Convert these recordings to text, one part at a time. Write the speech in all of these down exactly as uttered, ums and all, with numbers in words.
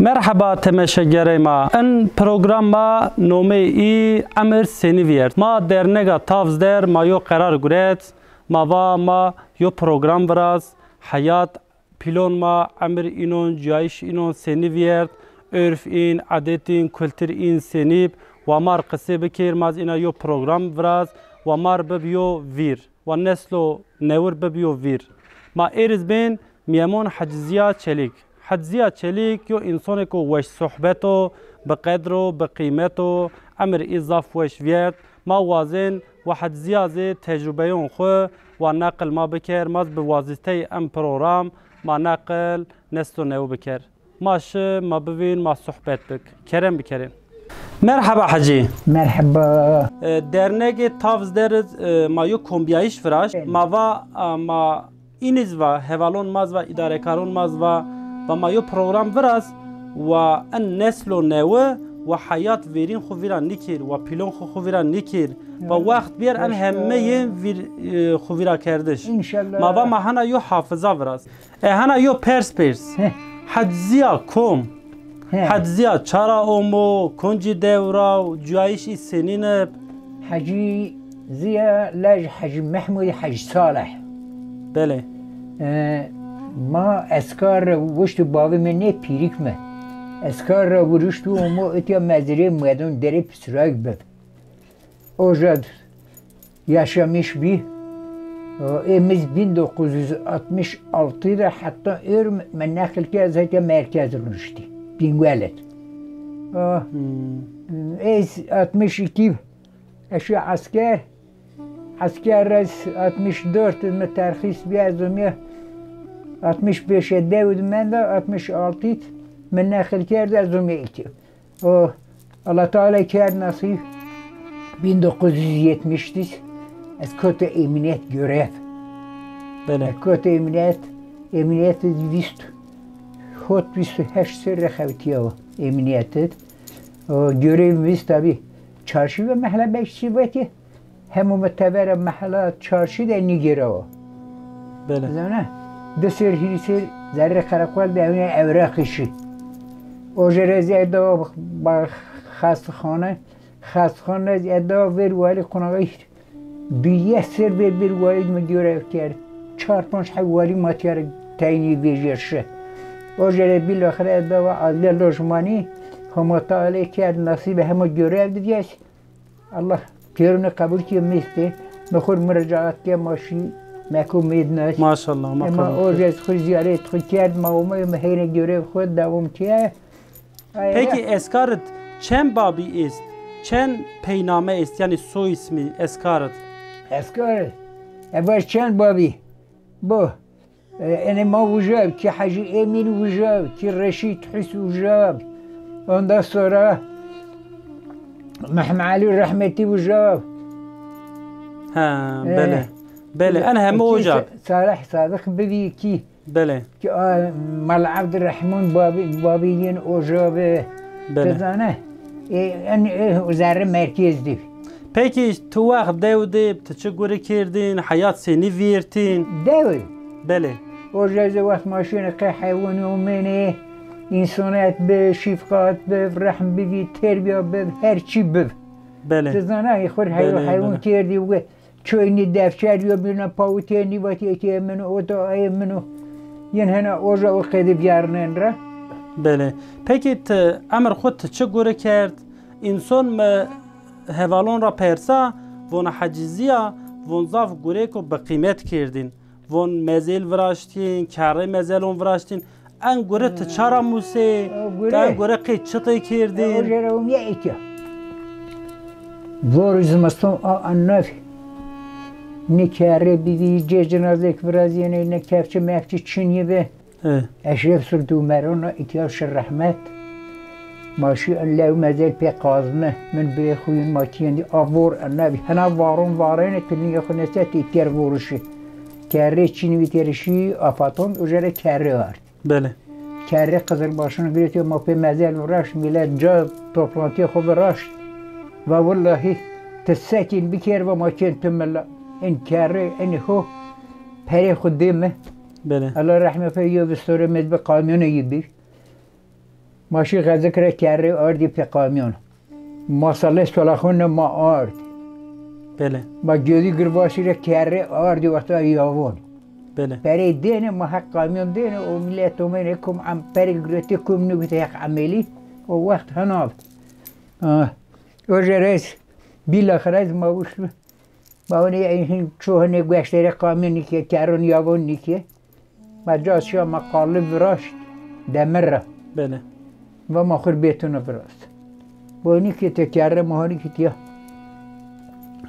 Merheba temeşegerey ma. In program ma nomeyê î Emir Senî vîyert. Ma dernega Tavzder ma yo qerar guret. Ma va ma yo program viraz. Heyat pîlon ma, emir înon, cuyayîş înon senî vîyert, urf în, edet în, kultur în senîb, wa mar qisê bikir, ma zî îna yo program viraz, wa mar bib yo vîr, wa neslo newir bib yo vîr. Ma êriz bên mîyemon Hecî Zîya Çelîk. Hecî Zîya Çelîk yo însonêko weş sohbet o, bi qedr o, bi qîmet o, emir î zaf weş vîyert. Ma wazên wa Hecî Zîya zî tecrubeyon xwu wa neqil ma biker, ma zî bi wazîteyê em program ma neqil neslo newi biker. Ma şi, ma bivîn, ma sohbet bik. Kerem bikerên. Merheba Hecî. Merheba. E, dernegê Tavzder iz, e, ma yo kombîyayîş viraşt. Evet. Ma va, a, ma Îniz va, hevalon maz va, îdarekaron maz va, va ma yo program viraz, wa en neslo newi, wa heyat vêrîn xwu vîra nîkir, wa pîlon xwu xwu vîra nîkir, va wext bîyer en hemeyên vîr, e, xwu vîra kerdiş. Înşallah. Ma va ma hena yo hafiza viraz. E hena yo pers pers. Heh. Hecî Zîya kom? He. Hecî Zîya çara omo, koncî dewra, cuyayîş î senîn ib? Hecî Zîya lej Hecî Mehmûdî Hecî Salih. Belê. E, ma eskar re wiştî bavê mi nê pîrik mi. Eskar re wiriştî omo itya mezirê Muedon derê Pisirayik bib. Oca yaşamış bî. Ê mi zî bin dokuz yüz altmış altı de heta êr mi neqil kerd, ez heta merkez ruştî. Bîngwel id. Ê zî altmış iki ez şî esker. Esker re zî altmış dört mi terxîs bî, ez omîya altmış beş de dew id menda, altmış altı mi neqil kerd, ez omîya îtya. O, Allah Teala kerd nasîb, bin dokuz yüz yetmiş de ez kota emniyet görev. Belê. Ez kota emniyet, emniyet vîst, hot vîst û heşt serre xewtîya o emniyet id. O görev vîst tabî çarşî ve mehla bekçî vetî. Hemû mi tevera mehla çarşî de nîgêrawa. Belê. Zana, di sêr hîrî sêr zerrê qereqol de ewna ewraqî şî. Oje re zî ez dawa ba-, xastexane, xastexane zî ez dawa vêr walî qonaxa hîr. Bîye sêr vêr vêr walî mi görev kerd. Çar panc heb walî ma tîya re teyînî vejîya şi. Oje re bîlaxire ez dawa adliye lojmanî, Homa Teala kerd nasîbê hema görev de dîyes. Allah pêrune qebul kî mîstê. Mi xur muracaat ke ma şî meko mêdnas. Maşallah, ma Ema qebul o kî. Jez xur ziyaret xu kerd, ma omo mi heyne görev xu dewam kîye. Ay, Peki ya. Eskarit çend babî est? Çend peyname est? Yani soy ismi Eskarit? Eskarit. Ebaş çend babî? Bu. E, enê ma uca, kî Hecî Emîn uca, kî Reşîd Hus uca. Ondan sonra Mehmet Ali Rahmetî uca. Ha, E, belê. Belê, en heme kî uca. Sa-, Salih Sadık bivî kî. Belê. Kî, a, Mal Abdurrahman babî, babî yên uca bi. Belê. Ti zane? E, en, e, zerre merkez di. Peki tu wext dew de, ti çi gure kerdin, heyat senî vîrtin? Dew. Belê. O jeze wext ma şîne qey heywanî omêne, însaniyet bi, şîfqat bi, rehm bivî, terbiya bi, her çî bi. Belê. Ti zana, xur heywan, Belê, heywan belê. Kerdî we, çoynî defçer yo bîna pawitê nîvatî etê min o da ayê min o. Yin hena oja o qedî vîyarnen ra. Belê. Peki ti emir xu ti çi gure kerd? Înson mi hevalon ra persa, vona Hecî Zîya, von zaf gurêko bi qîmet kerdin. Von mezel viraştîn, kerrê mezelon viraştîn. En gure ti ça ra musê, ti en gure qey çitê kerdin? O jere umye eke. Vor zimiston a annav. Ne kerrê bivî, cê cinazek virazîyenê, ne kefçi mefçi çinî bi. He. Eşref Sultan Umerona îtya şi rehmet. Ma şî en lew mezel pê qazme. Min birê xuyun ma kîyendî a vor enebî. Hena varon varêne tu nîyê xu neset îtyer vorişî. Kerrê çînî vîterişî afaton, ujere kerrê ard. Belê. Kerrê Qizilbaşan girêtiyo ma pê mezel viraşt, milet ca toplantîyê xu viraşt. Va willahî ti sekîn biker va ma kên tu mila. In kerrê, in ho perê xu dê mi. Belê. Allah rehme fe yo vistore mi bi kamyonê yi bî. Ma şî Xezikre kerrê ardî pê kamyon. Ma sale sola xo ne ma ard. Belê. Ma Gözü Gırbaşı re kerrê ardî wexta yavon. Belê. Perê dêne ma heq kamyon dêne, o millet omêne kum em perê girotê kum nigute heq emelî. O wext hena. Ah. O jere bîlaxire ez ma wişt. Ma onê hin ço hinê gueşterê kamyon nîke, kerron yavon nîke. Ma ca şiya ma qali viraşt demir ra. Belê. Va ma xur bêtuna virast. Bo nîke te kerre ma honî kitiya.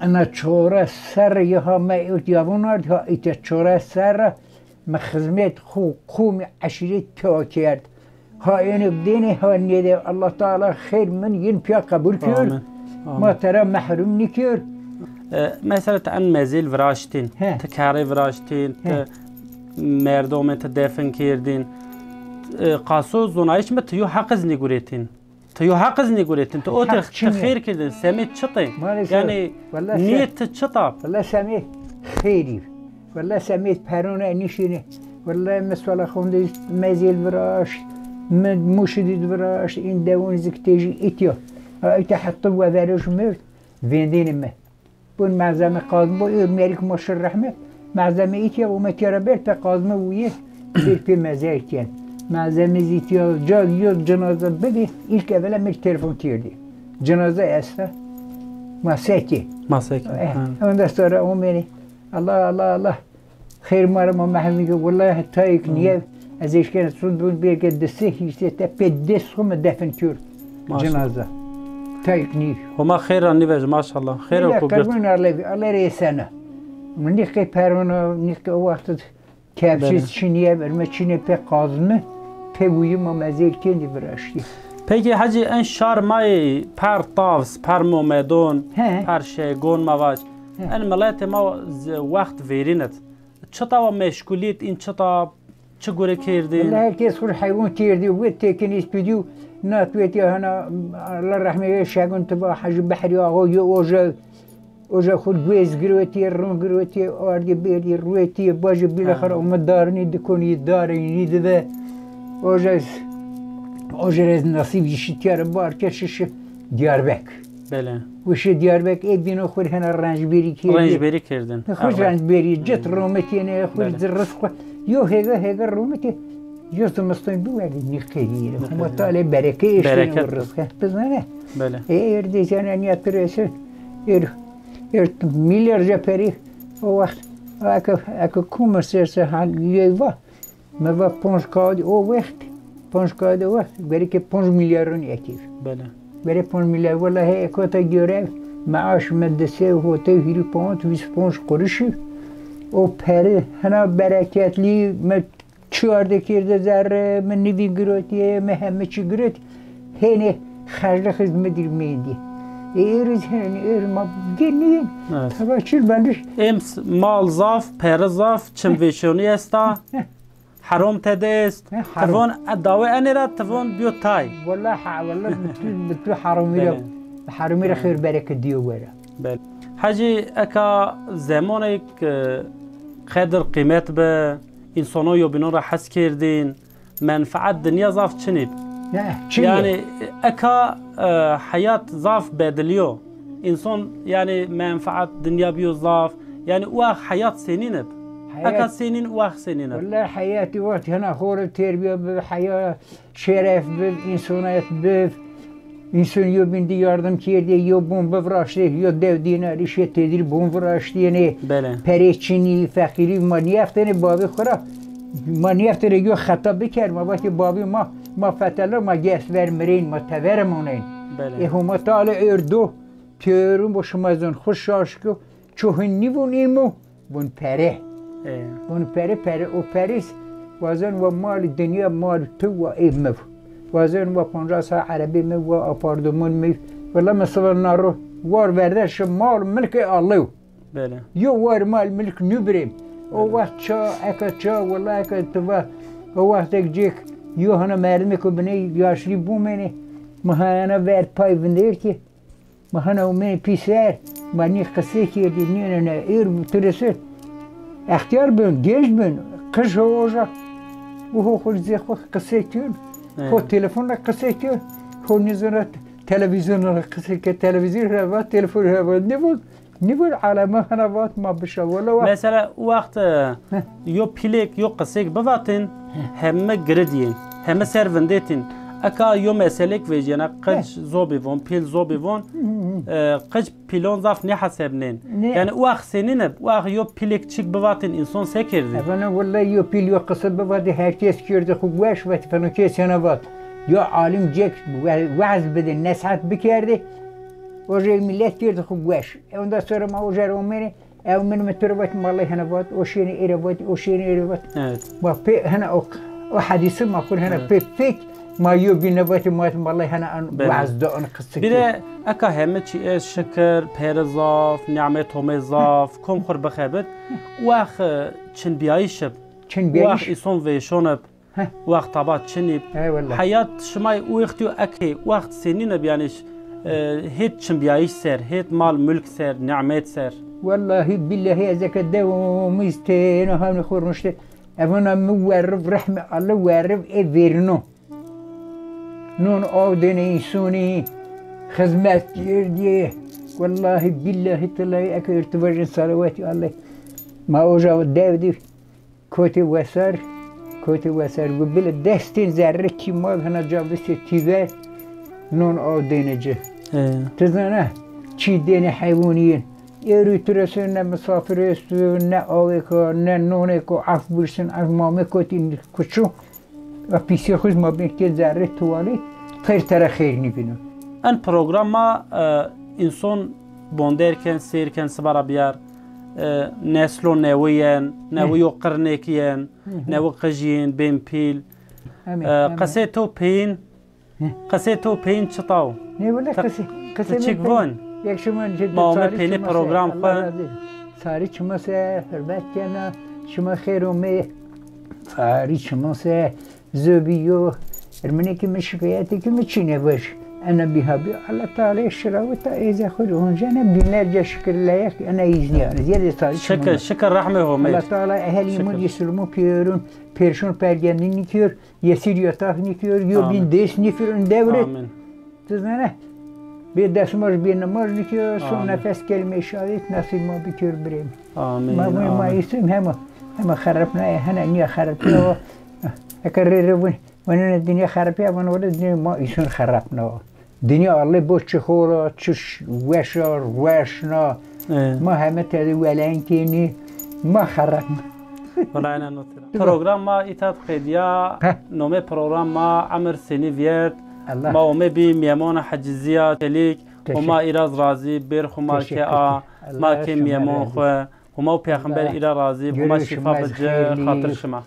Ena çore serre ya ha me ewt yavon ard ha îte çore serre. Mi xizmet xo qomî eşîret pêwa kerd. Ha ênê dênê ha nêdê. Allah Teala xeyr min yin pîya qebul kir. Amin. Amin. Ma tera mehrûm nîkir. E, mesela ti en mezêl viraştîn, He. ti kerê viraştîn, He. ti merdomê ti defin kerdîn. E, qaso zonayîş mi ti yo heq iz nîguretîn. Ti yo heq iz nîguretîn, ti otir Heq ti çin e. xêr kirdin, semê çitê. Maalesef. Yanî Wella se- nîyet ti çita? Wella semê xêrî. Wella semê perona nîşîne. Wella mi sola xonde mezêl viraşt, mi muşidî viraşt, în dewon zik têjî îtya. Ha îte hetta weveroj mevt, vêndêne mi. Bun malzeme kazma, ö merik ma şir rehmet. Malzeme îtya, ome tîya ra ber pê kazma wîye, bir pê mezar kên. Malzeme zî tîya ca yo cenaze bidî, ilk evvela mir telefon kerdî. Cenaze esta. Ma sekê. Ma sekê, Eh, ha. Ondan sonra omêne. Allah, Allah, Allah. Xeyr ma ra ma mehzûn ke, wellahî tayêk nîye, ez eşkena sun bun bêrke di se hîsê te pê dest xo mi defin kir Maşallah. Cenaze. Tayêk nîye. Homa xeyr ra nîvej, maşallah. Xeyr o Bile ku girt. Qirban Allê, Allê rê sena. Mi nîqê perona, nîqê o wext kefşîz Belê. Çinîye, verme çinê pê kazmi, pê wîyî ma mezêl kêndî viraştî. Peki hecî, en şar ma yê per tavs, per momedon, He. per şeygon ma vac. He. En miletê ma z-, wext vêrîn id. Çita wa meşgulîyet în çita, çi gure kerdîn? Wella her kes xur heywan kerdî, wet têkin îspîdî û nat wetî hana, Allah rehmê wê şegun tiba Hecî Behrî Axa yo oja, oja xur guêz girotî, ron girotî, ardî bêrdî, ruetî, bajî bîlexer Ha. ome darinî dikonî, darinî dive. Oja, oja ez nasîb jî şitîyare bar ke şişi Diyarbek. Belê. Wişê Diyarbek ê bîno xwir hena rencberî kerdî. Rencberî kerdin. Xwir Evet. rencberî, cit Belê. rometîyêne, xwir Belê. zirris xwu. Yo hêga hêga rometî, yo zimiston biwerdî nîqedî yî. Nîqedî. Huma talê bereke eştene Bereket. o rizqe. Bizane. Belê. E, êr dêzene nîya tirese, êr, êr milyarca perî o wext, eke, eke kume serse hal yey va, Mi va ponc kağıt o wext, ponc kağıt o wext, gereke ponc milyarın ekir. Belê. Gerek ponc milyar, wellahî ekota görev, maaş mi di se, hotê hîrî ponc, vîst ponc kuruşî. O peri hina bereketli, mi çi arde kerde zerre, mi nivî girotî, mi heme çi girot. Hênê xerclix iz mi dir mendî. E, êriz hênê, êr ma genî. Evet. Tava çil bendiş. Em s-, mal zaf, peri zaf, çim vêşonî esta. Herom tede est. He, herom. Ti von, e, dawê enê ra ti von biyo tay. Wella ha, wella bi tu, bi tu heromî ra, Belê. heromî ra Belê. xêr bereket diyo wera. Belê. Hecî, eka zemonêk, e, qedir qîmet bi, însono yobînon ra hes kerdîn, menfaet dinya zaf çinî bi. He, çinî. Yanî, eka, e, heyat zaf bediliyo. Înson, yanî, menfaet dinya biyo zaf. Yanî, wext heyat senîn ib? Heyat Eka senîn, wext senîn ib? Wellahî heyatî wext hena xo rê terbiya bi, heya, şeref bi, însaniyet bi. Însan yo bîn di yardim kerdê, yo bon biviraştê, yo dew dînarî şê têdîr bon viraştênê. Belê. Perê çinî, feqîrî ma nîyeftênê babî xwu ra. Ma nîyeftênê yo xeta biker, ma vatê babî ma, ma fetela, ma ges ver mirên, ma tever monên. Belê. E, Homa Teala erdo. Pêrûn bo şima zon xwu şaş ke, ço hin nîvûn îmo, vûn pere. E. Vûn pere, pere, o perîs, wazen wa malî dinya, malî tu wa ê mi. Wazen wa poncas ha erebê mi, wa apartman mi. Wela mi siva na ro war verde şi mal milkê Allahu. Belê. Yo war mal milk nubirêm. O Belê. wext ça, eka ça, wela eka tu va, o wext ek cêk, yo hana merdimê ku biney yaşlî bûmênê, mi hayana verd pay vinderkê. Ma hana omê pîser, ma nî qisê kerdî, nî ne, ne, êr tu rê ser. Extîyar bin, genc bin, qij ho oja. Uho xwu zê xwu qisê kên. Ho telefon ra qisey kir, ho nizona televîzyon ra qisey kir, televîzyon ra vat, telefon ra vat. Nêvat, nêvat aleme hena vat ma bişa. Wela wa- Mesela wext, e, yo pîlêk, yo qisêk bivatên, heme giridîyên, heme ser vindêtîn. Eka yo meselêk vejîyena, qic zobî von, pîl zobî von, e, qic pîlon zaf nêhesebnên. Nê. Yanî, wext senîn ib, wext yo pîlêk çîk bivatên, înson se kerdî? Efendim, wellahî yo pîl yo qise bivatî, her kes kerdî xwu weş, vatî feno kes hena vat. Yo alim cek we-, weaz bidê, nesihet bikerdî, o jê millet kerdî xwu weş. E, ondan sonra ma o jê ra omênê, ew min mi tu ra vat, mallay hena vat, o şênê ê ra vat, o şênê ê ra vat. Evet. Ma pê hena o, o hedîsi ma xwu hena pê fek, ma yo bîne vatî, ma vat, mallay hena an weaz do, an qise kerd. Bir de eka heme çî ez şikir, pere zaf, nîmet Homê zaf, kom xwu rê bixebit. Wext, e, çinbîyayîş ib. Çinbîyayîş. Wext îson vêşon ib. Heh. Wext tabat çin ib. Heyet şimay o wextî yo eke wext senîn ib, yanî, e, hêt çinbîyayîş ser, hêt mal mulk ser, nîmet ser? Wellahî billahî ez eke dew omîz têno hewnê xwu rûniştê. Evana mi werriv rehmê Allah werriv ê verîno. Non aw dêne însonî, xizmet kerdî. Wellahî billahî tillahî eke irtîbacên selawetî Allah. Ma oca dew dî. Kotê wesar, kotê wesar gu bile destên zerre kî ma hina ca vistê tîver, non aw dêne ci. He. Ti zana, çî dêne heywanî yin. Êrû tu rê se ne misafir esto, ne awêka, ne nonêko, ef birsin, ef mamê kotî kuçu. A pîsê xwu zî ma bên kê zerrê tuwalê, xeyr tera xeyr nîbîno. En program ma, e, înson bonder ken, seyr ken, siba ra biyar, e, neslo newi yen, newi yo qirnêk yen, newi qij yin, bên pîl. E, qesê to peyîn, qesê to peyîn çita o? Nê wele qesê, qesê çik von? Yek şima ma ome peynî program xwu. Sarî çima se, hurmet kena, şima xeyr omê. Sarî çima se, zobî yo, ermenekî mi şikayetêkî mi çîne vaj. Ena bî ha bî, Allah Teala şirawita êzê xwu rê oncena binlerce şikir layiq ena îznî yanî. Ziyade sarî çima. Şikir, şikir rehmê Homê. Allah Teala ehelî mû dî sulmû pîyorun, pêrşon pergendî nîkîyor, yesîr yataq nîkîyor, yo bîn dês nîkîyor in dewrê. Amin. Ti zana, bê desmaj, bê nimaj nîkîyor, son nefes kelîme şehadêt nesîb ma bikîyor birê mi. Amin, amin. Ma, ma îsim hema, hema xerepnaye, hena nîya xerepnaye. Eke rê rê vun, wenene dinya xerepîya, vun wele dinya ma îsim xerepnaye. Dinya Allê bo çi xora, çi ş-, weş a, weş na. E. Ma heme tede welen kenî, ma xerepna. Wela ena notira. Program ma îta de qedîya, nomê program ma Emir Senî Vîyert. Ma ome bî mîyemona Hecîzîya Çelîk. Homa îraz razî, bêr xwu mal ke a, ma ke mîyemon xwu. Homa û pêxember îra razî, Homa şîfa bici, xatir şima.